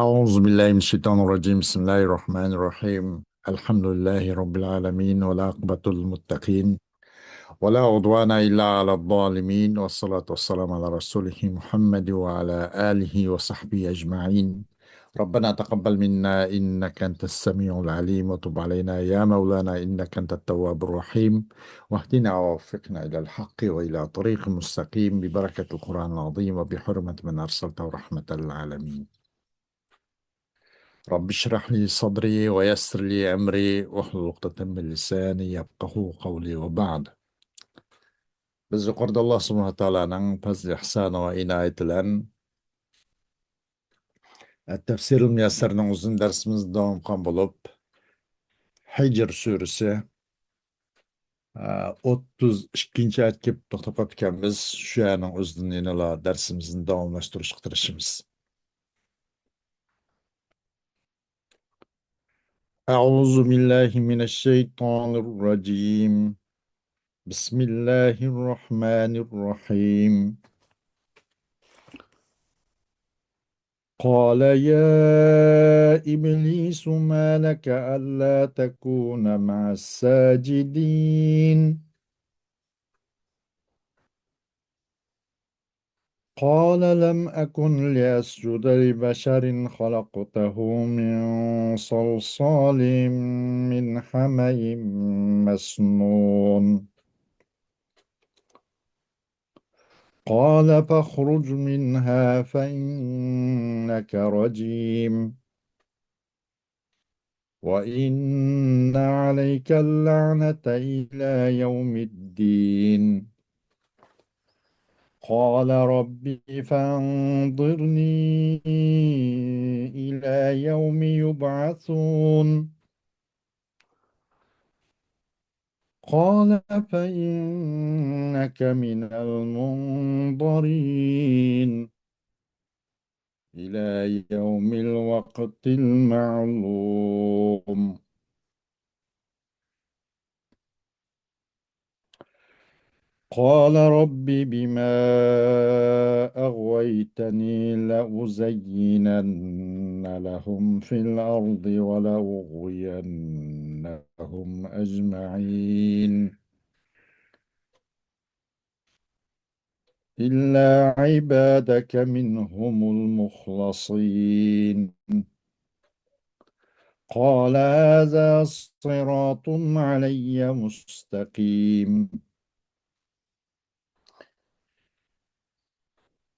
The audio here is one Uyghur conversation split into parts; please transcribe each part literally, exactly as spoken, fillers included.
أعوذ بالله من الشيطان الرجيم. بسم الله الرحمن الرحيم. الحمد لله رب العالمين، والعاقبة للمتقين، ولا عدوان إلا على الظالمين، والصلاة والسلام على رسوله محمد وعلى آله وصحبه أجمعين. ربنا تقبل منا إنك أنت السميع العليم، وتب علينا يا مولانا إنك أنت التواب الرحيم، واهدنا ووفقنا إلى الحق وإلى طريق مستقيم ببركة القرآن العظيم وبحرمة من أرسلته رحمة للعالمين. رب اشرح لي صدري ويسر لي أمري واحلل عقدة من لساني يفقهوا قولي وبعد. بىز يۇقىرىدا ئاللا سۇبھانەھۇ ۋە تائالانىڭ پەزلى ئىھسانى ۋە ئىنايىتى بىلەن تەفسىرۇل مۇيەسسەرنىڭ ئۇزۇن دەرسىمىزنى داۋام قىلغان بولۇپ، ھىجر سۈرىسى، ئە، ئوتتۇز ئىككىنچى ئايەتكە كېلىپ توختاپ قاپتىكەنمىز. شۇ يەرنىڭ ئۆزىدىن يەنىلا دەرسىمىزنى داۋاملاشتۇرۇشقا تىرىشىمىز. أعوذ بالله من الشيطان الرجيم. بسم الله الرحمن الرحيم. قال يا إبليس ما لك ألا تكون مع الساجدين؟ قال لم أكن لأسجد لبشر خلقته من صلصال من حمإ مسنون. قال فاخرج منها فإنك رجيم. وإن عليك اللعنة إلى يوم الدين. قال رب فانظرني إلى يوم يبعثون. قال فإنك من المنظرين إلى يوم الوقت المعلوم. قال رب بما أغويتني لأزينن لهم في الأرض ولأغوينهم أجمعين. إلا عبادك منهم المخلصين. قال هذا صراط علي مستقيم.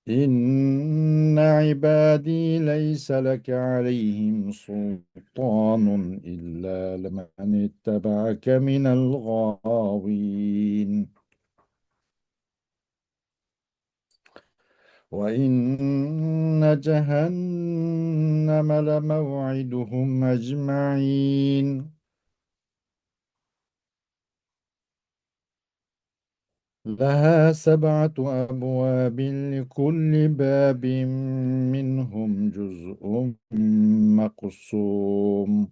إن عبادي ليس لك عليهم سلطان إلا لمن اتبعك من الغاوين. وإن جهنم لموعدهم أجمعين. لها سبعة أبواب لكل باب منهم جزء مقسوم.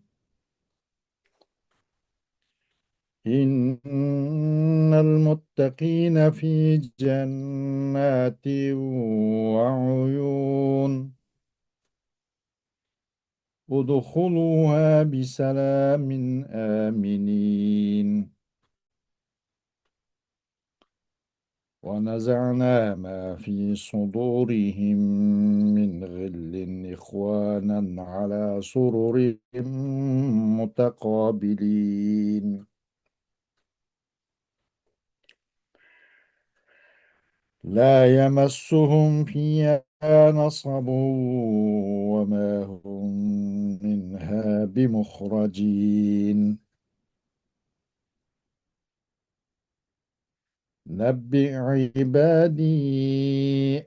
إن المتقين في جنات وعيون. ادخلوها بسلام آمنين. ونزعنا ما في صدورهم من غل إخوانا على سرر متقابلين. لا يمسهم فيها نصب وما هم منها بمخرجين. نبئ عبادي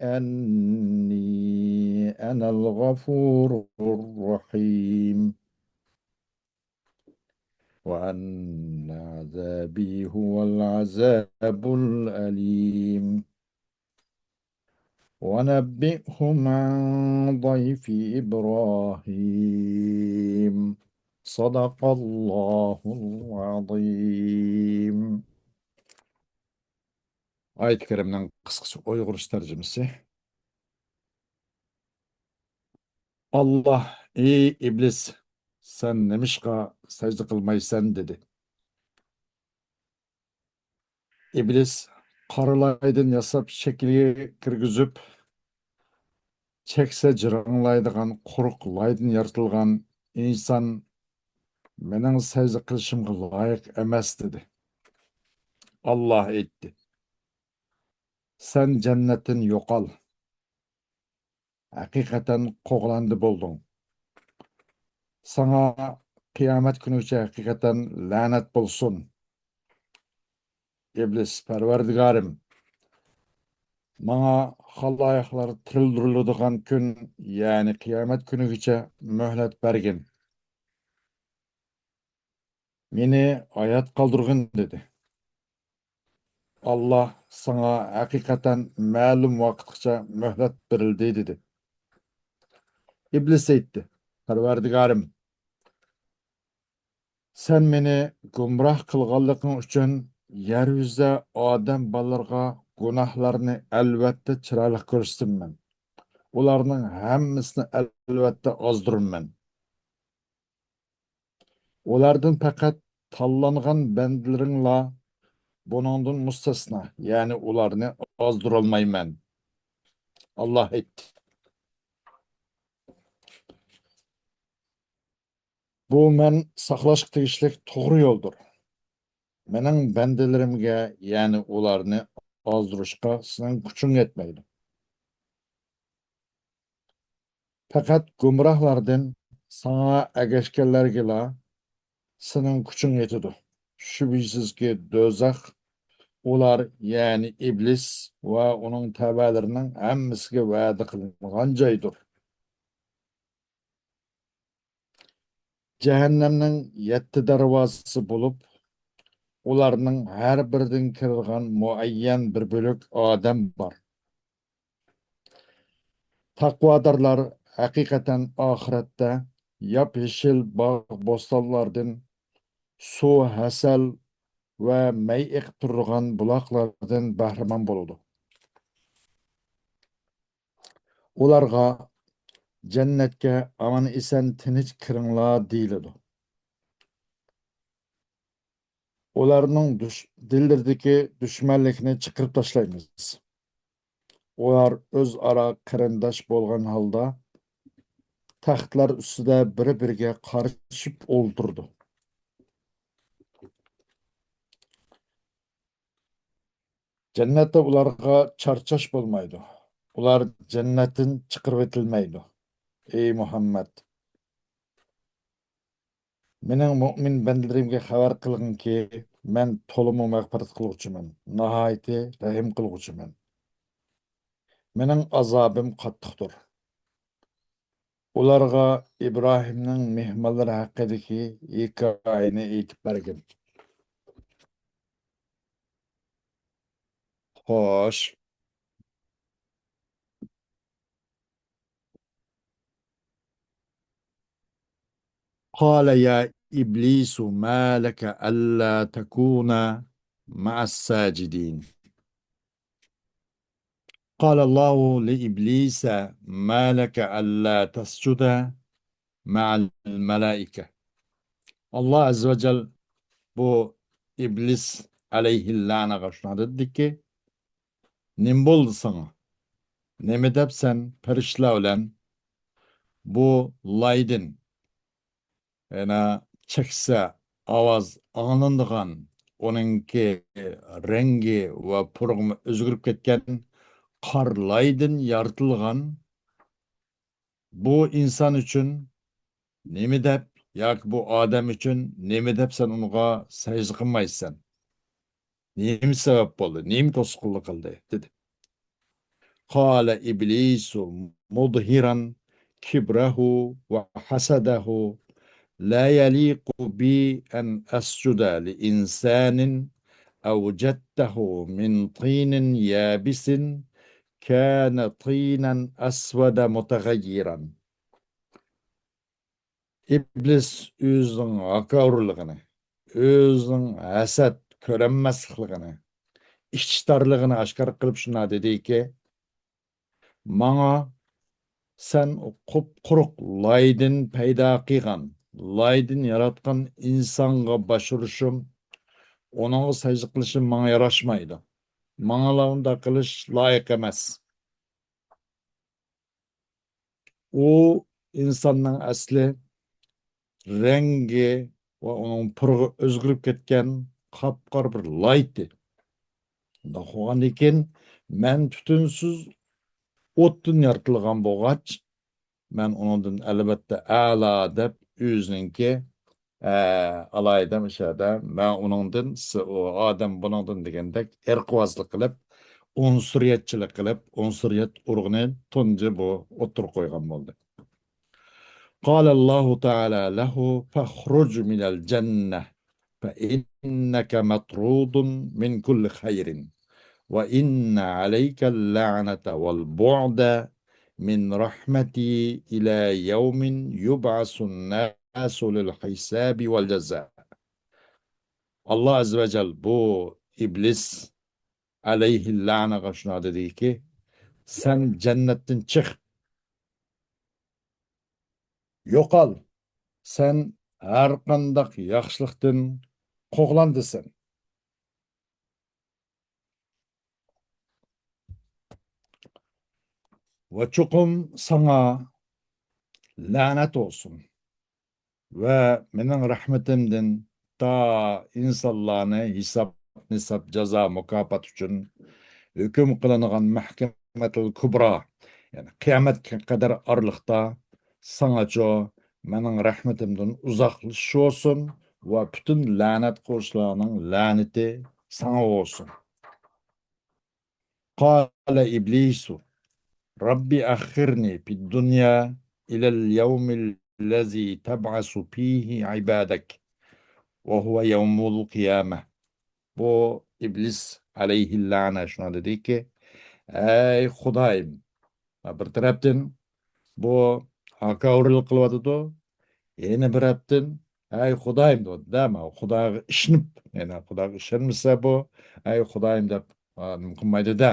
أني أنا الغفور الرحيم. وأن عذابي هو العذاب الأليم. ونبئهم عن ضيف إبراهيم. صدق الله العظيم. ئايەت كەرىمنىڭ قىسقىچە ئۇيغۇرچە تەرجىمىسى. ئاللاھ: «ئى ئىبلىس، سەن نېمىشقا سەجدە قىلمايسەن؟» دېدى. ئىبلىس قارا لايدىن ياساپ شەكىلگە كىرگۈزۈپ، چەكسە جىرىڭلايدىغان قۇرۇق لايدىن يارىتىلغان ئىنسان مېنىڭ سەجدە قىلىشىمغا لايىق ئەمەس، دېدى. ئاللاھ ئېيتتى: «سەن جەننەتتىن يوقال. ھەقىقەتەن قوغلاندى بولدۇڭ. ساڭا قىيامەت كۈنىگىچە ھەقىقەتەن لەنەت بولسۇن.» ئىبلىس: «پەرۋەردىگارىم، ماڭا خالايىقلار تىرىلدۈرۈلىدىغان كۈن، يەنى قىيامەت كۈنىگىچە مۆھلەت بەرگىن. مېنى ھايات قالدۇرغىن» دېدى. ئاللاھ: «ساڭا ھەقىقەتەن مەلۇم ۋاقىتقىچە مۆھلەت بېرىلدى» دېدى. ئىبلىس ئېيتتى: «پەرۋەردىگارىم، سەن مېنى گۇمراھ قىلغانلىقىڭ ئۈچۈن يەر يۈزىدە ئادەم بالىلىرىغا گۇناھلارنى ئەلۋەتتە چىرايلىق كۆرسىتىمەن. ئۇلارنىڭ ھەممىسىنى ئەلۋەتتە ئازدۇرىمەن. ئۇلاردىن پەقەت تاللانغان بەندىلىرىڭلا بۇنىڭدىن مۇستەسنا، يەنى ئۇلارنى ئازدۇرالمايمەن.» ئاللاھ ئېيتتى: «بۇ مەن ساقلاشقا تېگىشلىك توغرا يولدۇر. مېنىڭ بەندىلىرىمگە، يەنى ئۇلارنى ئازدۇرۇشقا سېنىڭ كۈچۈڭ يەتمەيدۇ. پەقەت گۇمراھلاردىن ساڭا ئەگەشكەنلەرگىلا سېنىڭ كۈچۈڭ يېتىدۇ. شۈبھىسىزكى، دوزاخ ئۇلار، يەنى ئىبلىس ۋە ئۇنىڭ تەۋەلىرىنىڭ ھەممىسىگە ۋەدە قىلىنغان جايدۇر. جەھەننەمنىڭ يەتتە دەرۋازىسى بولۇپ، ئۇلارنىڭ ھەر بىرىدىن كىرىدىغان مۇئەييەن بىر بۆلەك ئادەم بار. تەقۋادارلار ھەقىقەتەن ئاخىرەتتە ياپيېشىل باغ-بوستانلاردىن، سۇ ھەسەل ۋە مەي ئېقىپ تۇرىدىغان بۇلاقلاردىن بەھرىمەن بولىدۇ. ئۇلارغا، جەننەتكە ئامان-ئېسەن تىنچ كىرىڭلار دېيىلىدۇ. ئۇلارنىڭ دۈش-، دىللىرىدىكى دۈشمەنلىكنى چىقىرىپ تاشلايمىز. ئۇلار ئۆزئارا قېرىنداش بولغان ھالدا تەختلەر ئۈستىدە بىر-بىرىگە قارىشىپ ئولتۇرىدۇ. جەننەتتە ئۇلارغا چارچاش بولمايدۇ. ئۇلار جەننەتتىن چىقىرىۋېتىلمەيدۇ. ئەي مۇھەممەد! مېنىڭ مۆمىن بەندىلىرىمگە خەۋەر قىلغىنكى، مەن تولىمۇ مەغپىرەت قىلغۇچىمەن، ناھايىتى رەھىم قىلغۇچىمەن. مېنىڭ ئازابىم قاتتىقتۇر. ئۇلارغا ئىبراھىمنىڭ مېھمانلىرى ھەققىدىكى ھېكايىنى ئېيتىپ بەرگىن. خوش. قال يا إبليس ما لك ألا تكون مع الساجدين. قال الله لإبليس ما لك ألا تسجد مع الملائكة. ئاللا ئەززە ۋە جەل بۇ ئىبلىس ئەلەيھىللاناغا شۇنداق دېدىكى، نېمە بولدى ساڭا؟ نېمە دەپ سەن پەرىشتىلەر بىلەن بۇ لايدىن، يەنە چەكسە ئاۋاز ئاڭلىنىدىغان، ئۇنىڭكى رەڭگى ۋە پۇرىقىمۇ ئۆزگىرىپ كەتكەن قار لايدىن يارىتىلغان بۇ ئىنسان ئۈچۈن نېمە دەپ ياكى بۇ ئادەم ئۈچۈن نېمە دەپ سەن ئۇنىڭغا سەجدە قىلمايسەن؟ نېمە سەۋەب بولدى؟ نېمە توسقۇنلۇق قىلدى؟ دېدى. قال إبليس مظهرا كبره وحسده: لا يليق بي أن أسجد لإنسان أوجدته من طين يابس كان طينا أسود متغيرا. ئىبلىس ئۆزىنىڭ ھاكاۋۇرلۇقىنى، ئۆزىنىڭ ھەسەت، كۆرەلمەسلىكلىكىنى، ئىچى تارلىقىنى ئاشكارا قىلىپ شۇنداق دېدىكى، ماڭا سەن قۇپقۇرۇق لايدىن پەيدا قىلغان، لايدىن ياراتقان ئىنسانغا باش ئۇرۇشۇم، ئۇنىڭغا سەجدە قىلىشىم ماڭا ياراشمايدۇ. ماڭىلا ئۇنداق قىلىش لايىق ئەمەس. ئۇ ئىنساننىڭ ئەسلى رەڭگى ۋە ئۇنىڭ پۇرىقى ئۆزگىرىپ كەتكەن قاپقارا بىر لايتى. شۇنداق بولغاندىن كېيىن، مەن تۈتۈنسىز ئوتتىن يارىتىلغان بولغاچ، مەن ئۇنىڭدىن ئەلۋەتتە ئەلا دەپ ئۆزىنىڭكى، ئە، ئالاھىدە مۇشۇ يەردە مەن ئۇنىڭدىن، س-، ئۇ ئادەم بۇنىڭدىن دېگەندەك ئىرقىۋازلىق قىلىپ، ئۇنسۇرىيەتچىلىك قىلىپ، ئۇنسۇرىيەت ئۇرغۇنى تۇنجى بۇ ئوتتۇرىغا قويغان بولدى. قال الله تعالى له: فاخرج من الجنة فإنك مطرود من كل خير، وإن عليك اللعنة والبعد من رحمتي إلى يوم يبعث الناس للحساب والجزاء. ئاللا ئەززە ۋە جەل بۇ ئىبلىس ئەلەيھىللەنەگە شۇنداق دېدىكى، سەن جەننەتتىن چىق، يوقال، سەن ھەرقانداق ياخشىلىقتىن قوغلاندى سەن. ۋە چوقۇم ساڭا لەنەت بولسۇن. ۋە مېنىڭ رەھمىتىمدىن تا ئىنسانلارنى ھېساب-نىساب، جازا، مۇكاپات ئۈچۈن ھۆكۈم قىلىنغان مەھكەمەتۇل كۇبرا، يەنى قىيامەتكە قەدەر ئارىلىقتا ساڭاچۇ مېنىڭ رەھمىتىمدىن ئۇزاقلىشىش بولسۇن ۋە پۈتۈن لەنەت قىلغۇچىلارنىڭ لەنىتى ساڭا بولسۇن. قال إبليس: رب أخرني في الدنيا إلى اليوم الذي تبعث فيه عبادك وهو يوم القيامة. بۇ ئىبلىس ئەلەيھىللەنە شۇنىڭ دېدىكى، ئەي خۇدايىم، بىر تەرەپتىن بۇ ھاكاۋۇرلۇق قىلىۋاتىدۇ، يەنە بىر تەرەپتىن، ئەي خۇدايىم دەۋاتىدۇ، خۇداغا ئىشىنىپ، يەنى خۇداغا ئىشەنمىسە بۇ، ئەي خۇدايىم دەپ، ئا، نېمە قىلمايدۇ-دە،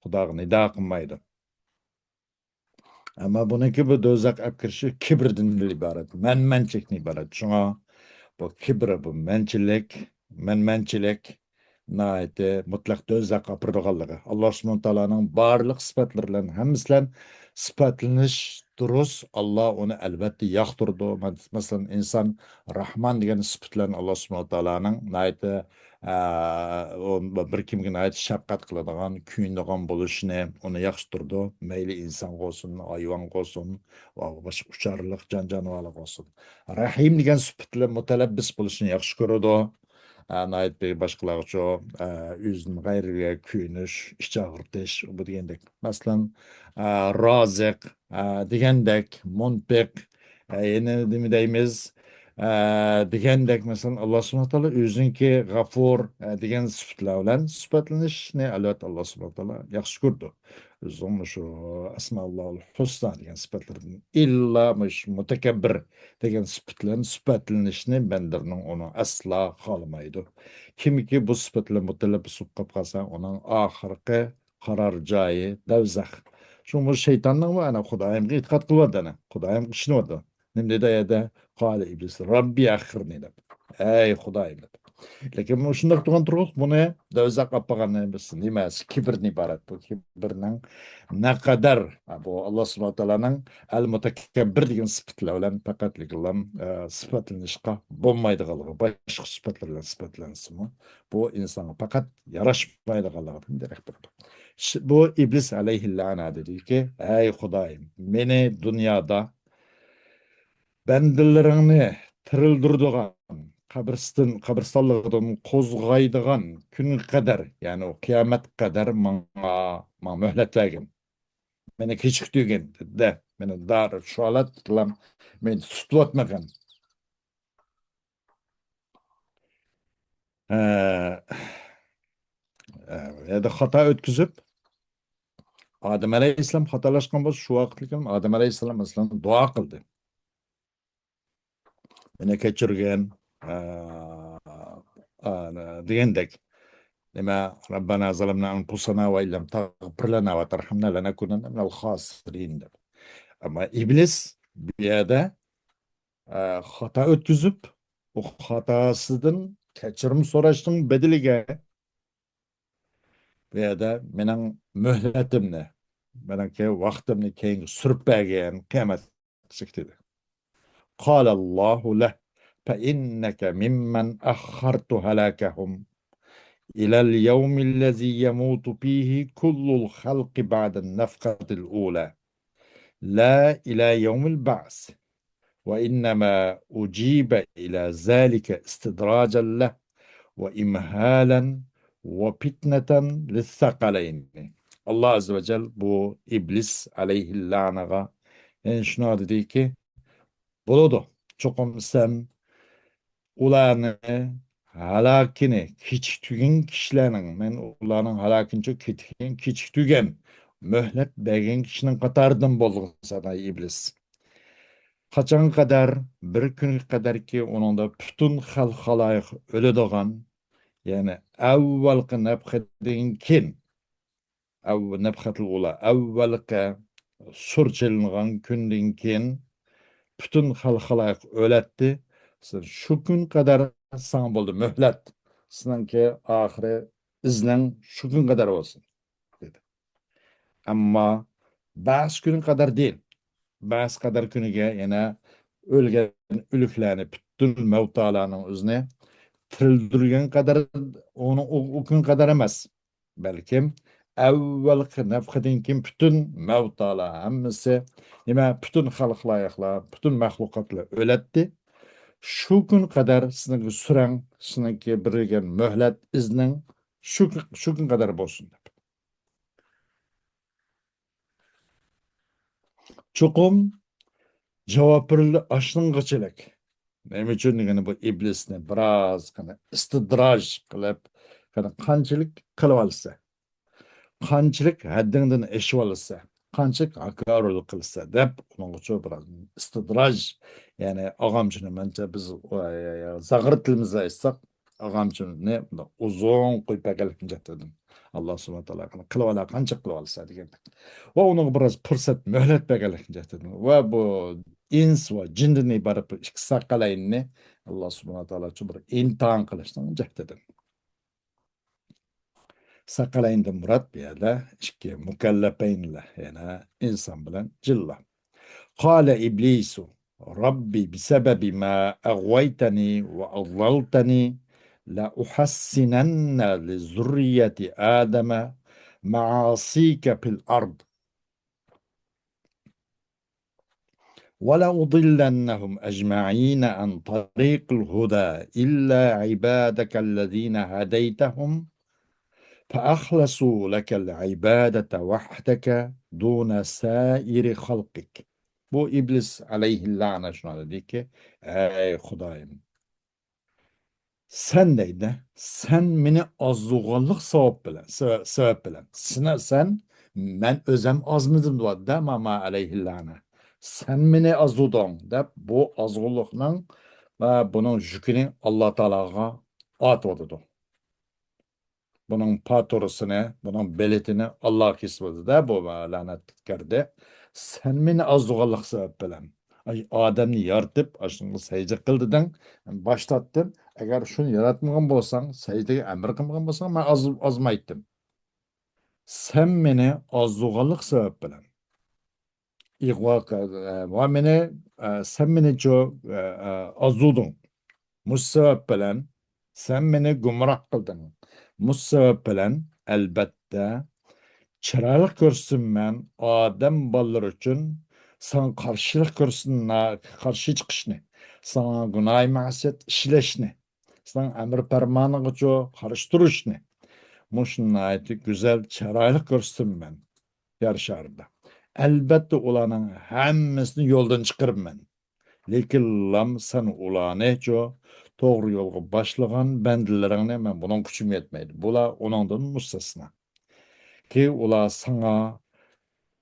خۇداغا نىدا قىلمايدۇ. ئەمما بۇنىڭكى بۇ دوزاخ ئەپ كىرىشى كىبىردىن ئىبارەت، مەنمەنچىلىكتىن ئىبارەت. شۇڭا بۇ كىبىر، بۇ مەنچىلىك، مەنمەنچىلىك ناھايىتى مۇتلەق دوزاخقا ئاپىرىدىغانلىقى. ئاللا سۇبھانەھۇ تائالانىڭ بارلىق سۈپەتلىرى بىلەن ھەممىسى بىلەن سۈپەتلىنىش دۇرۇس. ئاللا ئۇنى ئەلۋەتتە ياقتۇرىدۇ. مەسىلەن، ئىنسان راھمان دېگەن سۈپەت بىلەن ئاللا سۇبھانەھۇ تائالانىڭ ناھايىتى ئە، ئۇ بىر كىمگە ناھايىتى شەپقەت قىلىدىغان، كۆيۈنىدىغان بولۇشىنى ئۇنى ياخشى تۇرىدۇ. مەيلى ئىنسانغا بولسۇن، ھايۋانغا بولسۇن، ۋە باشقا ئۇچارلىق جان-جانىۋارلارغا بولسۇن. رەھىم دېگەن سۈپەت بىلەن مۇتەلەببىس بولۇشنى ياخشى كۆرىدۇ. ئە، ناھايىتى باشقىلارغىچۇ، ئە، ئۆزىدىن غەيرىگە كۆيۈنۈش، ئىچ ئاغرىتىش، بۇ دېگەندەك. مەسىلەن، ئە، رازىق، ئە، دېگەندەك، مۇنپىق، ئە، يەنە نېمە دەيمىز؟ ئە، دېگەندەك، مەسىلەن، ئاللا سۇبھانەھۇ تائالا ئۆزىنىڭكى غەفۇر، ئە، دېگەن سۈپەتلەر بىلەن سۈپەتلىنىشنى، ئەلۋەتتە، ئاللا سۇبھانەھۇ تائالا ياخشى كۆرىدۇ. ئۆزىنىڭ مۇشۇ ئەسمائۇللاھۇل ھۇسنا دېگەن سۈپەتلىرىدىن ئىللا مۇشۇ مۇتەكەببىر دېگەن سۈپەت بىلەن سۈپەتلىنىشنى بەندىلىرىنىڭ ئۇنى ئەسلا خالىمايدۇ. كىمكى بۇ سۈپەت بىلەن مۇتەلەببىس بولۇپ قالىپ قالسا، ئۇنىڭ ئاخىرقى قارار جايى دوزاخ. شۇڭا بۇ شەيتاننىڭمۇ ئەنە خۇدايىمغا ئېتىقاد قىلىۋاتىدۇ، ئەنە خۇدايىمغا ئىشىنىۋاتىدۇ. نېمە دېدى ئۇ يەردە؟ قال ئىبلىس رەببى ئەخخىرنى دەپ. ئەي خۇدايىم دەپ. لېكىن مۇشۇنداق تۇرغان تۇرۇق بۇنى دوزاخقا ئاپارغان نېمىسى، نېمىسى؟ كىبىردىن ئىبارەت. بۇ كىبىرنىڭ نەقەدەر، ھە، بۇ ئاللا سۇبھانەھۇ تائالانىڭ ئەل مۇتەكەببىر دېگەن سۈپەتلەر بىلەن پەقەتلىكلا، ئە، سۈپەتلىنىشقا بولمايدىغانلىقى، باشقا سۈپەتلەر بىلەن سۈپەتلەنسىمۇ، بۇ ئىنسانغا پەقەت ياراشمايدىغانلىقىدىن دېرەك بېرىدۇ. ش-، بۇ ئىبلىس ئەلەيھىللەنە دېدىكى، ئەي خۇدايىم، مېنى دۇنيادا بەندىلىرىڭنى تىرىلدۈرىدىغان، قەبرىستىن، قەبرىستانلىقىدىن قوزغايدىغان كۈنگە قەدەر، يەنى ئۇ قىيامەتكە قەدەر ماڭا، ماڭا مۆھلەت بەرگىن. مېنى كېچىكتۈرگىن، دە، مېنى دار شۇ ھالەتتىلا مېنى تۇتۇۋاتمىغىن. ئە، ئە، يەنە خاتا ئۆتكۈزۈپ، ئادەم ئەلەيھىسسالام خاتالاشقان بولسا، شۇ ۋاقىتلىكىن ئادەم ئەلەيھىسسالام مەسىلەن دۇئا قىلدى. مېنى كەچۈرگىن، ئە، ئە، دېگەندەك. نېمە، رەببەنا زەلەمنا ئەنفۇسەنا ۋە ئىللەم تەغفىر لەنا ۋە تەرھەمنا لەنەكۇنەننە مىنەل خاسىرىن دەپ. ئەمما ئىبلىس بۇ يەردە، ئە، خاتا ئۆتكۈزۈپ، ئۇ خاتاسىدىن كەچۈرۈم سوراشنىڭ بەدىلىگە بۇ يەردە مېنىڭ مۆھلىتىمنى، مېنىڭكى ۋاقتىمنى كەينىگە سۈرۈپ بەرگەن قىيامەت كۈنى دېدى. قال الله له فإنك ممن أخرت هلاكهم إلى اليوم الذي يموت فيه كل الخلق بعد النفخة الأولى لا إلى يوم البعث وإنما أجيب إلى ذلك استدراجا له وإمهالا وفتنة للثقلين. ئاللا ئەززە ۋە جەل بۇ ئىبلىس ئەلەيھىللانىغا يەنە شۇنداق دېدىكى، بولىدۇ، چوقۇم سەن ئۇلارنى ھالاكىنى كېچىكتۈرگەن كىشىلەرنىڭ، مەن ئۇلارنىڭ ھالاكىنى كېچىكتۈرگەن، مۆھلەت بەرگەن كىشىنىڭ قاتارىدىن بولغىنسەن، ئەي ئىبلىس. قاچانغا قەدەر؟ بىر كۈنگە قەدەركى ئۇنىڭدا پۈتۈن خەلق خالايىق ئۆلىدىغان، يەنى ئەۋۋەلقى نەپخىدىن كېيىن، ئەۋ-، نەپخەتۇل ئۇلا، ئەۋۋەلقى سۇر چېلىنغان كۈندىن كېيىن پۈتۈن خەلق خالايىق ئۆلەتتى. سەن شۇ كۈن قەدەر ساڭا بولدى مۆھلەت. سېنىڭكى ئاخىرى ئىزنىڭ شۇ كۈن قەدەر بولسۇن، دېدى. ئەمما بەس كۈن قەدەر دېيىل. بەس قەدەر كۈنىگە يەنە ئۆلگەن ئۆلۈكلەرنى، پۈتۈن مەۋتالارنىڭ ئۆزىنى تىرىلدۈرگەن قەدەر، ئۇنىڭ ئۇ، ئۇ كۈن قەدەر ئەمەس. بەلكىم ئەۋۋەلقى نەپخىدىن كېيىن پۈتۈن مەۋتالار ھەممىسى، نېمە، پۈتۈن خەلق خالايىقلار، پۈتۈن مەخلۇقاتلار ئۆلەتتى. شۇ كۈن قەدەر سېنىڭكى سۈرەڭ، سېنىڭكى بېرىلگەن مۆھلەت، ئىزنىڭ شۇ، شۇ كۈن قەدەر بولسۇن دەپ. چوقۇم جاۋاب بېرىلدى ئاشۇنىڭغىچىلىك. نېمە ئۈچۈن دېگەندە، بۇ ئىبلىسنى بىرازغىنا ئىستىدراج قىلىپ، قانچىلىك قىلىۋالسا، قانچىلىك ھەددىڭدىن ئېشىۋالسا، قانچىلىك ھاكاۋۇرلۇق قىلسا دەپ، ئۇنىڭغىچۇ بىراز ئىستىدراج، يەنى ئاغامچىنى مەنچە بىز، ئە، زاغرا تىلىمىزدا ئېيتساق، ئاغامچىنى مۇنداق ئۇزۇن قويۇپ بەرگەنلىكىنى جەھەتتىن، ئاللا سۇبھانە تائالا قىلىۋالار، قانچە قىلىۋالسا دېگەندەك. ۋە ئۇنىڭغا بىراز پۇرسەت، مۆھلەت بەرگەنلىكىنى جەھەتتىن. ۋە بۇ ئىنس ۋە جىندىن ئىبارەت بۇ ئىككى سەقەلەيننى ئاللا سۇبھانە تائالا شۇ بىر ئىمتىھان قىلىشنىڭ جەھىتىدىن. سەقەلەيندىن مۇراد بۇ يەردە ئىككى مۇكەللەپەينلەر، يەنى ئىنسان بىلەن جىنلار. قال إبليس رب بسبب ما أغويتني وأضللتني لأحسنن لذرية آدم معاصيك في الأرض ولأضلنهم أجمعين عن طريق الهدى إلا عبادك الذين هديتهم فأخلصوا لك العبادة وحدك دون سائر خلقك. بۇ ئىبلىس ئەلەيھىللانە شۇنداق دېدىكى، ئەي خۇدايىم، سەن دەيدۇ، سەن مېنى ئازدۇرغانلىق سەۋەب بىلەن، سەۋە-، سەۋەب بىلەن. سېنى، سەن، مەن ئۆزەم ئازمىدىم دەۋاتىدۇ ماما ئەلەيھىللانە. سەن مېنى ئازدۇردۇڭ دەپ، بۇ ئازغۇنلۇقنىڭ ۋە بۇنىڭ يۈكىنى ئاللا تائالاغا ئارتىۋاتىدۇ. بۇنىڭ پاتۇرىسىنى، بۇنىڭ بېلىتىنى ئاللا كېسىۋالدى-دە، بۇ لەنەتكەردى. سەن مېنى ئازدۇرغانلىق سەۋەب بىلەن، ئاي، ئادەمنى يارىتىپ، ئاشۇنىڭغا سەجدە قىل دېدىڭ، باش تارتتىم. ئەگەر شۇنى ياراتمىغان بولساڭ، سەجدىگە ئەمر قىلمىغان بولساڭ، مەن ئاز-، ئازمايتتىم. سەن مېنى ئازدۇرغانلىق سەۋەب بىلەن، ئىغۋا قىل-، ۋە مېنى، ئە، سەن مېنىچۇ، ئە، ئە، ئازدۇردۇڭ. مۇشۇ سەۋەب بىلەن سەن مېنى گۇمراھ قىلدىڭ. مۇشۇ سەۋەب بىلەن، ئەلبەتتە، چىرايلىق كۆرسىتىمەن ئادەم بالىلىرى ئۈچۈن ساڭا قارشىلىق كۆرسىتىمەن، قارشى چىقىشنى، ساڭا گۇناھى مەسىيەت ئىشلەشنى، ساڭا ئەمر پەرمانىڭغىچۇ قارشى تۇرۇشنى. مۇشۇ ناھايىتى گۈزەل، چىرايلىق كۆرسىتىمەن يەر شارىدا. ئەلبەتتە، ئۇلارنىڭ ھەممىسىنى يولدىن چىقىرىمەن. لېكىنلام سەن ئۇلارنىچۇ توغرا يولغا باشلىغان بەندىلىرىڭنى مەن بۇنىڭ كۈچۈم يەتمەيدۇ. بۇلار ئۇنىڭدىن مۇستەسنا. كى ئۇلار ساڭا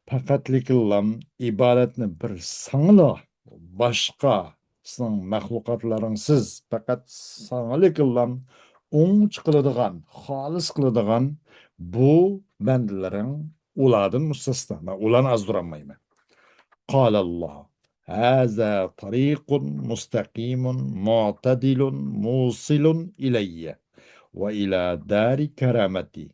پەقەتلىكىنلام ئىبادەتنى بىر ساڭىلا، باشقا سېنىڭ مەخلۇقاتلىرىڭسىز، پەقەت ساڭىلىكىنلام ئوڭچە قىلىدىغان، خالىس قىلىدىغان بۇ بەندىلىرىڭ ئۇلاردىن مۇستەسنا. مەن ئۇلارنى ئازدۇرالمايمەن. قال الله: هذا طريق مستقيم معتدل موصل إلي وإلى دار كرامتي.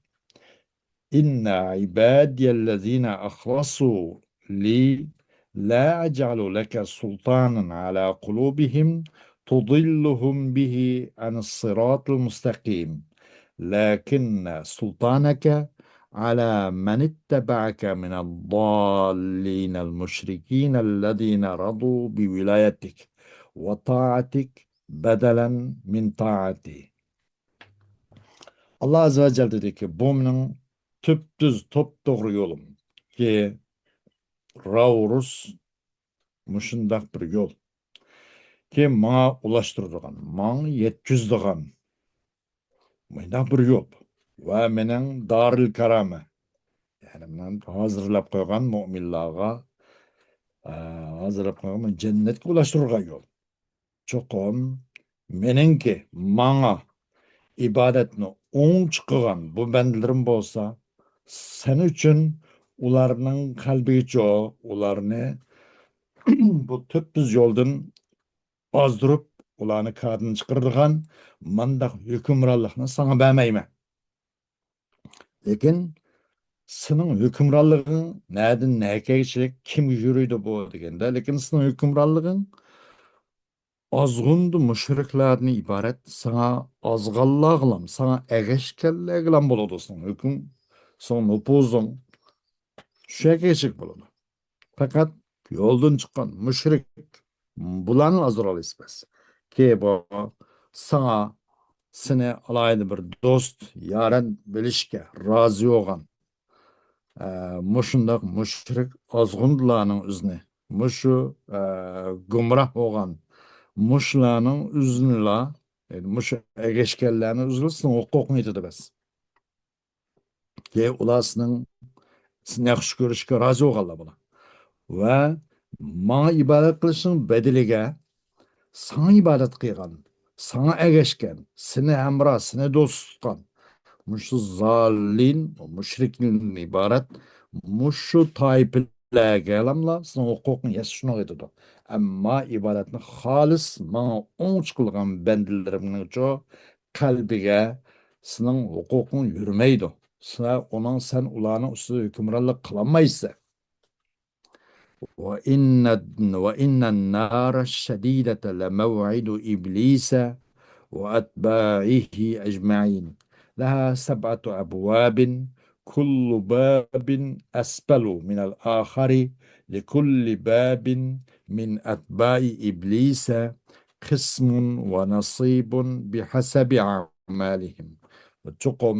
إن عبادي الذين أخلصوا لي لا أجعل لك سلطانا على قلوبهم تضلهم به عن الصراط المستقيم، لكن سلطانك على من اتبعك من الضالين المشركين الذين رضوا بولايتك وطاعتك بدلا من طاعتي. ئاللا ئەززە ۋە جەللە دېدىكى، بۇ مېنىڭ تۈپتۈز، توپتوغرا يولۇم. كى راۋرۇس مۇشۇنداق بىر يول. كى ماڭا ئۇلاشتۇرىدىغان، ماڭا يەتكۈزىدىغان مۇنداق بىر يول. ۋە مېنىڭ دارىل كارامە، يەنى مەن ھازىرلاپ قويغان مۆمىنلارغا، ئە، ھازىرلاپ قويغان جەننەتكە ئۇلاشتۇرىدىغان يول. چوقۇم مېنىڭكى، ماڭا ئىبادەتنى ئوڭچە قىلغان بۇ بەندىلىرىم بولسا، سەن ئۈچۈن ئۇلارنىڭ قەلبىگىچۇ، ئۇلارنى بۇ تۈپتۈز يولدىن ئازدۇرۇپ، ئۇلارنى كاردىن چىقىرىدىغان مانداق ھۆكۈمرانلىقنى ساڭا بەرمەيمەن. لېكىن سېنىڭ ھۆكۈمرانلىقىڭ نەدىن نەگىچىلىك، كىمگە يۈرىدۇ بۇ دېگەندە، لېكىن سېنىڭ ھۆكۈمرانلىقىڭ ئازغۇندا مۇشرىكلاردىن ئىبارەت، ساڭا ئازغانلارغىلام، ساڭا ئەگەشكەنلەرگىلام بولىدۇ سېنىڭ ھۆكۈم، سېنىڭ نوپۇزۇڭ شۇ يەرگىچىلىك بولىدۇ. پەقەت يولدىن چىققان مۇشرىك، بۇلارنى ئازدۇرالايسىز بەس. كى بۇ ساڭا، سېنى ئالاھىدە بىر دوست، يارەن بىلىشكە رازى بولغان، ئە، مۇشۇنداق مۇشرىك ئازغۇنلارنىڭ ئۆزىنى، مۇشۇ، ئە، گۇمراھ بولغان مۇشۇلارنىڭ ئۆزىنىلا، يەنى مۇشۇ ئەگەشكەنلەرنىڭ ئۆزىلا سېنىڭ ھوقۇقۇڭ يېتىدۇ بەس. كى ئۇلار سېنىڭ، سېنى ياخشى كۆرۈشكە رازى بولغانلار بۇلار. ۋە ماڭا ئىبادەت قىلىشنىڭ بەدىلىگە ساڭا ئىبادەت قىلغان، ساڭا ئەگەشكەن، سېنى ھەمراھ، سېنى دوست تۇتقان مۇشۇ زالىم، مۇشرىكىندىن ئىبارەت مۇشۇ تائىپىلەرگىلاملا سېنىڭ ھوقۇقۇڭ يەتسە شۇنىڭغا يېتىدۇ. ئەمما ئىبادەتنى خالىس ماڭا ئوڭچە قىلغان بەندىلىرىمنىڭچۇ قەلبىگە سېنىڭ ھوقۇقۇڭ يۈرمەيدۇ. سەن ئۇنىڭ، سەن ئۇلارنىڭ ئۈستىدە ھۆكۈمرانلىق قىلالمايسەن. وإن، وإن النار الشديدة لموعد إبليس وأتباعه أجمعين. لها سبعة أبواب، كل باب أسفل من الآخر، لكل باب من أتباع إبليس قسم ونصيب بحسب أعمالهم. چوقۇم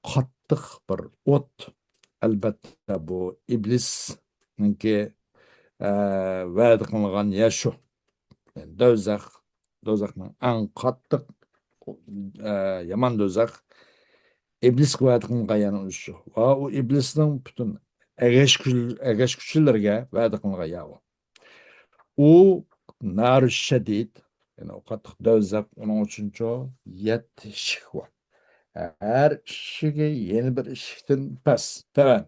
قاتتىق بىر ئوت، ئەلبەتتە، بۇ ئىبلىسنىڭكى، ئە، ۋەدە قىلىنغان يەر شۇ. يەنى دوزاخ، دوزاخنىڭ ئەڭ قاتتىق، ئە، يامان دوزاخ ئىبلىسقا ۋەدە قىلىنغان يەرنىڭ ئۆزى شۇ. ۋە ئۇ ئىبلىسنىڭ پۈتۈن ئەگەشكۈچ-، ئەگەشكۈچىلىرىگە ۋەدە قىلىنغان يەر ئۇ. ئۇ نارۇ شەدىد، يەنى ئۇ قاتتىق دوزاخ، ئۇنىڭ ئۈچۈنچۇ يەتتە ئىشىك بار. ھەر ئىشىكى يەنە بىر ئىشىكتىن پەس، تۆۋەن.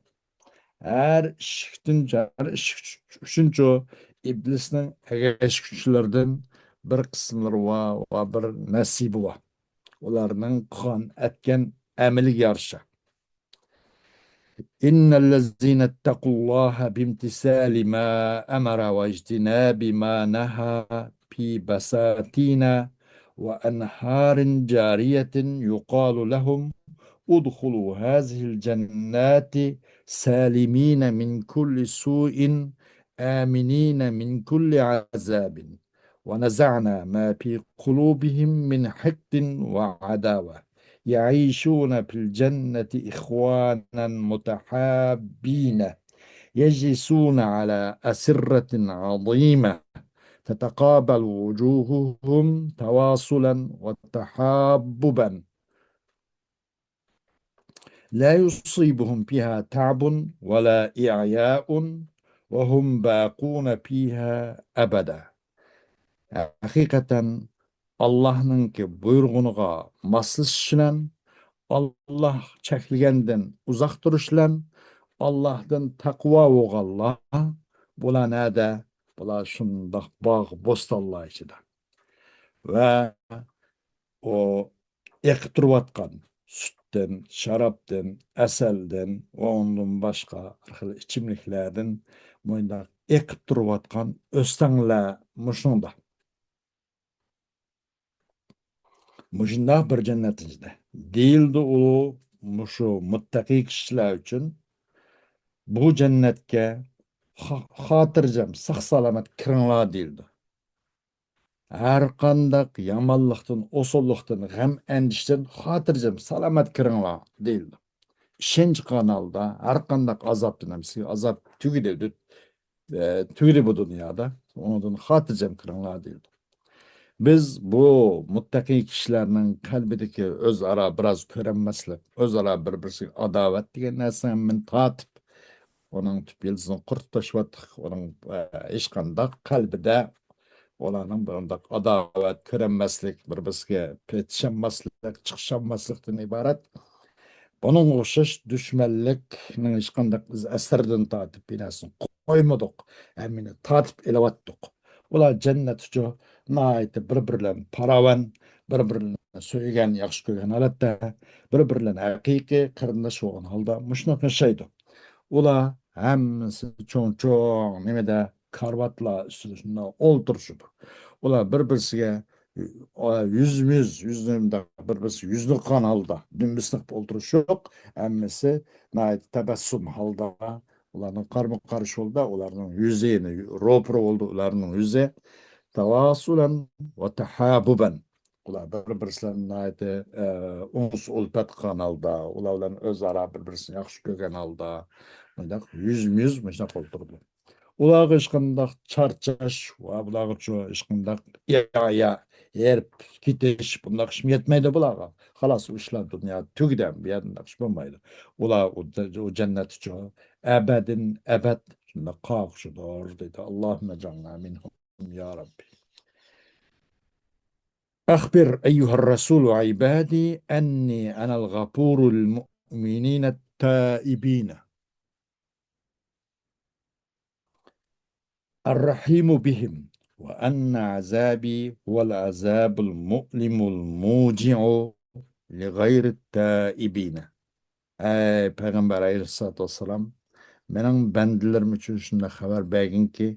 ھەر ئىشىكتىن، ھەر ئىشىك ئۈچۈنچۇ ئىبلىسنىڭ ئەگەشكۈچىلىرىدىن بىر قىسىملىرى ۋە، ۋە بىر نەسىبى بار. ئۇلارنىڭ قىلغان، ئەتكەن ئەمىلىگە يارىشا. إن الذين اتقوا الله بامتثال ما أمر واجتناب ما نهى في بساتين وأنهار جارية يقال لهم ادخلوا هذه الجنات سالمين من كل سوء آمنين من كل عذاب ونزعنا ما في قلوبهم من حقد وعداوة يعيشون في الجنة إخوانا متحابين يجلسون على أسرة عظيمة تتقابل وجوههم تواصلا وتحاببا لا يصيبهم فيها تعب ولا إعياء وهم باقون فيها أبدا. ھەقىقەتەن ئاللاھنىڭكى بۇيرۇغىنىغا ماسلىشىش بىلەن، ئاللاھ چەكلىگەندىن ئۇزاق تۇرۇش بىلەن، ئاللاھتىن تەقۋا بولغانلار بۇلار نەدە؟ بۇلار شۇنداق باغ، بوستانلار ئىچىدە. ۋە ئۇ ئېقىپ تۇرۇۋاتقان سۈتتىن، شارابتىن، ئەسەلدىن ۋە ئۇنىڭدىن باشقا ھەر خىل ئىچىملىكلەردىن مۇنداق ئېقىپ تۇرۇۋاتقان ئۆستەڭلەر مۇشۇنىڭدا. مۇشۇنداق بىر جەننەتنىڭ ئىچىدە. دېيىلدى ئۇ مۇشۇ مۇتتەقىي كىشىلەر ئۈچۈن، بۇ جەننەتكە خا-، خاتىرجەم، ساق-سالامەت كىرىڭلار دېيىلدى. ھەر قانداق يامانلىقتىن، ئوساللىقتىن، غەم-ئەندىشىدىن خاتىرجەم، سالامەت كىرىڭلار دېيىلدى. ئىشەنچ قىلغان ھالدا ھەر قانداق ئازابتىن، ئەمسە ئازاب تۈگىدى، ئە، تۈگىدى بۇ دۇنيادا. ئۇنىڭدىن خاتىرجەم كىرىڭلار دېيىلدى. بىز بۇ مۇتتەقىي كىشىلەرنىڭ قەلبىدىكى ئۆزئارا بىراز كۆرەلمەسلىك، ئۆزئارا بىر-بىرسىگە ئاداۋەت دېگەن نەرسىنى ھەممىنى تارتىپ، ئۇنىڭ تۈپ يىلتىزىنى قۇرۇتۇپ تاشلىۋاتتۇق. ئۇنىڭ، ئە، ھېچقانداق قەلبىدە ئۇلارنىڭ بۇنداق ئاداۋەت، كۆرەلمەسلىك، بىر-بىرسىگە پېتىشالماسلىق، چىقىشالماسلىقتىن ئىبارەت. بۇنىڭغا ئوخشاش دۈشمەنلىكنىڭ ھېچقانداق ئىز ئەسىرىدىن تارتىپ بىر نەرسىنى قويمىدۇق. ھەممىنى تارتىپ ئېلىۋەتتۇق. ئۇلار جەننەت ئۈچۈن ناھايىتى بىر-بىرلەرنى پاراۋان، بىر-بىرلىرىنى سۆيگەن، ياخشى كۆرگەن ھالەتتە، بىر-بىرلىرىنى ھەقىقىي قېرىنداش بولغان ھالدا مۇشۇنداق ياشايدۇ. ئۇلار ھەممىسى چوڭ-چوڭ نېمىدە، كارىۋاتلار ئۈستىدە شۇنداق ئولتۇرۇشۇپ، ئۇلار بىر-بىرسىگە، ئا، يۈزمۇ يۈز، يۈزنى مۇنداق بىر-بىرسىگە يۈزنى قىلغان ھالدا، دۈمبىسىنى قىلىپ ئولتۇرۇشۇپ، ھەممىسى ناھايىتى تەبەسسۇم ھالدا، ئۇلارنىڭ قارمۇ قارشى ھالدا، ئۇلارنىڭ يۈزى، يەنى روپىرو بولدى ئۇلارنىڭ يۈزى. تاۋاسۇلەن ۋە تەھابۇبەن. ئۇلار بىر-بىرسىلەرنى ناھايىتى، ئە، ئۇنس-ئۈلپەت قىلغان ھالدا، ئۇلار بىلەن ئۆزئارا بىر-بىرسىنى ياخشى كۆرگەن ھالدا، مۇنداق يۈزمۇ يۈز مۇشۇنداق ئولتۇرىدۇ. ئۇلارغا ھېچقانداق چارچاش ۋە بۇلارغىچۇ ھېچقانداق يا، يا، ھېرىپ كېتىش، بۇنداق ئىشمۇ يەتمەيدۇ بۇلارغا. خالاس، ئۇ ئىشلار دۇنيا تۈگىدى، بۇ يەردە بۇنداق ئىش بولمايدۇ. ئۇلار ئۇ، ئۇ جەننەت ئۈچۈن ئەبەدىن ئەبەد شۇنداق قاقشىدۇر، دېدى. اللهم اجعلنا منهم يا ربي. أخبر أيها الرسول عبادي أني أنا الغفور المؤمنين التائبين الرحيم بهم وأن عذابي هو العذاب المؤلم الموجع لغير التائبين. ئەي پەيغەمبەر ئەلەيھىسسالاتۇ ۋەسسالام، مېنىڭ بەندىلىرىم ئۈچۈن شۇنداق خەۋەر بەرگىنكى،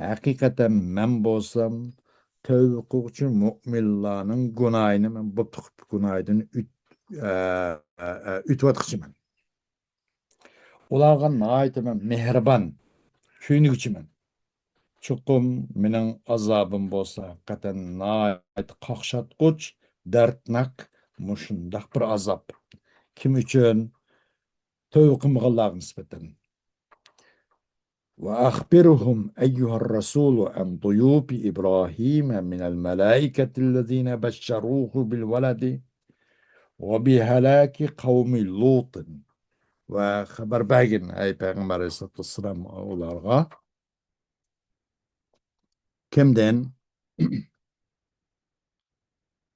ھەقىقەتەن مەن بولسام تەۋبە قىلغۇچى مۆمىنلارنىڭ گۇناھىنى مەن بۇ پىخىپ گۇناھىدىن ئۆت-، ئە، ئە، ئە، ئۆتۈۋاتقۇچىمەن. ئۇلارغا ناھايىتى مەن مېھرىبان، كۆيۈنگۈچىمەن. چوقۇم مېنىڭ ئازابىم بولسا ھەقىقەتەن ناھايىتى قاقشاتقۇچ، دەردناك، مۇشۇنداق بىر ئازاب. كىم ئۈچۈن؟ تەۋبە قىلمىغانلارغا نىسبەتەن. وأخبرهم أيها الرسول عن ضيوف إبراهيم من الملائكة الذين بشروه بالولد وبهلاك قوم لوط. ۋە خەۋەر بەرگىن، ئەي پەيغەمبەر ئەلەيھىسسالاتۇ ۋەسسالام، ئۇلارغا. كىمدىن؟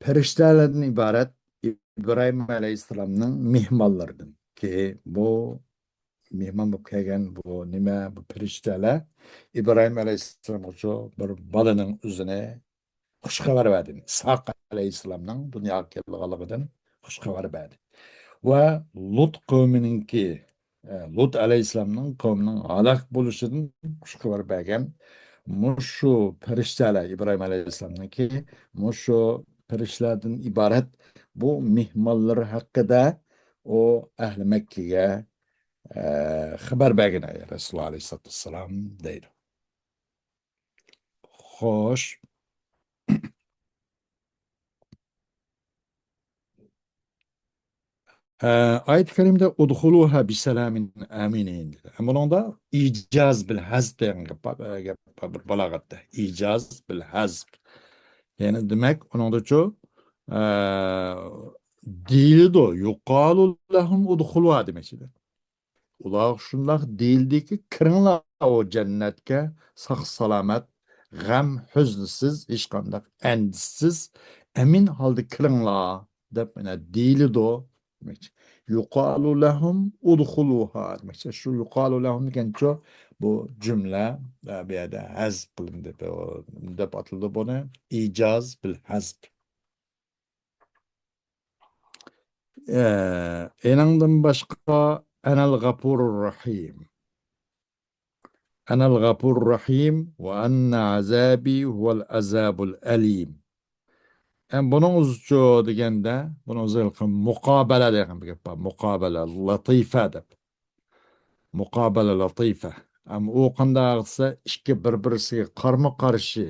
پەرىشتەلەردىن ئىبارەت ئىبراھىم ئەلەيھىسسالامنىڭ مېھمانلىرىدىن. كى، بۇ مېھمان بولۇپ كەلگەن بۇ نېمە، بۇ پەرىشتەلەر ئىبراھىم ئەلەيھىسسالامغىچۇ بىر بالىنىڭ ئۆزىنى خۇش خەۋەر بەردى. ئىسھاق ئەلەيھىسسالامنىڭ دۇنياغا كېلىدىغانلىقىدىن خۇش خەۋەر بەردى. ۋە لۇت قەۋمىنىڭكى، ئە، لۇت ئەلەيھىسسالامنىڭ قەۋمىنىڭ ھالاك بولۇشىدىن خۇش خەۋەر بەرگەن مۇشۇ پەرىشتەلەر، ئىبراھىم ئەلەيھىسسالامنىڭكى مۇشۇ پەرىشتىلەردىن ئىبارەت بۇ مېھمانلىرى ھەققىدە ئۇ ئەھلى مەككىگە، ئە، خەۋەر بەرگەن رەسۇلۇللاھ ئەلەيھىسسالاتۇ ۋەسسالام دەيدۇ. خوش. ئايەت كەرىمىدە «ئۇدخۇلۇھا بىسالامىن ئامىنىن» دېدى. بۇنىڭدا ئىجاز بىل ھەزف دېگەن گەپ بار، گەپ بار بىر بالاغەتتە. ئىجاز بىل ھەزف. يەنى دېمەك، ئۇنىڭدىچۇ، ئە، دېيىلىدۇ. يۇقالۇ لەھۇم ئۇدخۇلۇھا دېمەكچىدە. ئۇلارغا شۇنداق دېيىلدىكى، «كىرىڭلار ئۇ جەننەتكە ساق-سالامەت، غەم-ھۈزنسىز، ھېچقانداق ئەندىشىسىز، ئەمىن ھالدا كىرىڭلار» دەپ مانا دېيىلىدۇ دېمەكچى. «يۇقالۇ لەھۇم ئۇدخۇلۇھا» دېمەكچى. شۇ «يۇقالۇ لەھۇم» دېگەنچۇ بۇ جۈملە، ئە، بۇ يەردە ھەزپ قىلىندى. بۇ، دەپ ئاتىلىدۇ بۇنى. ئىجاز بىل ھەزپ. ئە، ئېنىڭدىن باشقا، «ئەنەل غەپۇرۇر رەھىم». «ئەنەل غەپۇرۇر رەھىم ۋە ئەننە ئەزابى ھۇۋەل ئەزابۇل ئەلىم». ئە، بۇنىڭ ئۆزىچۇ دېگەندە، بۇنىڭ ئۆزى مۇقابەلە دېگەن بىر گەپ بار. مۇقابەلە لەتىفە دەپ. مۇقابەلە لەتىفە. ئەمما ئۇ قانداق دېسە، ئىككى بىر-بىرسىگە قارمۇ-قارشى،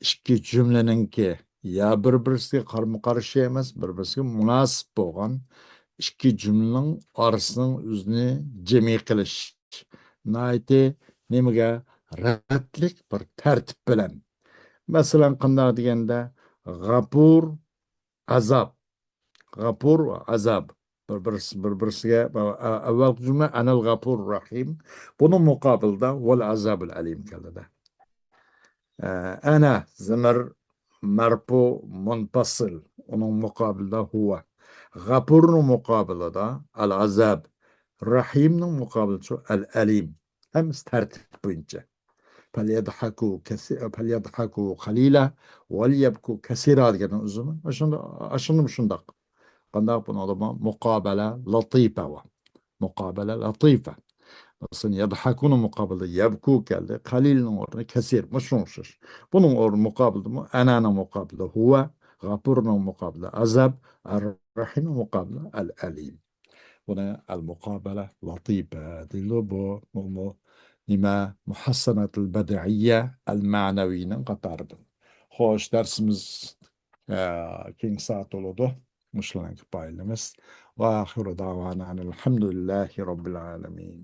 ئىككى جۈملىنىڭكى يا بىر-بىرسىگە قارمۇ-قارشى ئەمەس، بىر-بىرسىگە مۇناسىپ بولغان ئىككى جۈملىنىڭ ئارىسىنىڭ ئۆزىنى جەمئىي قىلىش. ناھايىتى نېمىگە؟ رەتلىك بىر تەرتىپ بىلەن. مەسىلەن، قانداق دېگەندە، غەپۇر، ئازاب. غەپۇر ۋە ئازاب. بىر-، بىرسى، بىر-، بىرسىگە، ئە-، ئەۋۋەلقى جۈملە «ئەنەل غەپۇر رەھىم». بۇنىڭ مۇقابىلىدا «ۋەل ئازابۇل ئەلىم» كەلدى. ئە، «ئەنە» زىمىر مەرپۇ مۇنپاسىل. ئۇنىڭ مۇقابىلىدا «ھۇۋە». غەپۇرنىڭ مۇقابىلىدا «ئەل ئازاب». رەھىمنىڭ مۇقابىلىچۇ «ئەل ئەلىم». ھەممىسى تەرتىپ بويىچە. «فەليەضھەكۇ كەسى-، فەليەضھەكۇ قەلىلە ۋەليەبكۇ كەسىرا» دېگەننىڭ ئۆزىمۇ ئاشۇنداق، ئاشۇندىمۇ شۇنداق. قانداق بۇنىڭدىمۇ مۇقابەلە لەتىفە بار. مۇقابەلە لەتىفە. مەسىلەن، يەضھەكۇنىڭ مۇقابىلىدا يەبكۇ كەلدى. قەلىلنىڭ ئورنىدا كەسىر. مۇشۇنىڭ ئوخشاش. بۇنىڭ ئورنى مۇقابىلىدىمۇ ئەنەنىڭ مۇقابىلىدا ھۇۋە، غەپۇرنىڭ مۇقابىلىدا ئازاب، ئەررەھىمنىڭ مۇقابىلىدا ئەل ئەلىم. بۇنى ئەل مۇقابەلە لەتىفە دېيىلىدۇ. بۇ، بۇ، بۇ نېمە؟ مۇھەسسەنەتۇل بەدىئىيە ئەل مەنەۋىنىڭ قاتارىدىن. خوش، دەرسىمىز، ئە، كېيىنكى سائەت بولىدۇ. مۇشۇلارنى كۇپايىلىمىز. ۋە ئاخىرۇ دەۋانا ئەنىل ھەمدۇلىللاھى رەببىل ئالەمىن.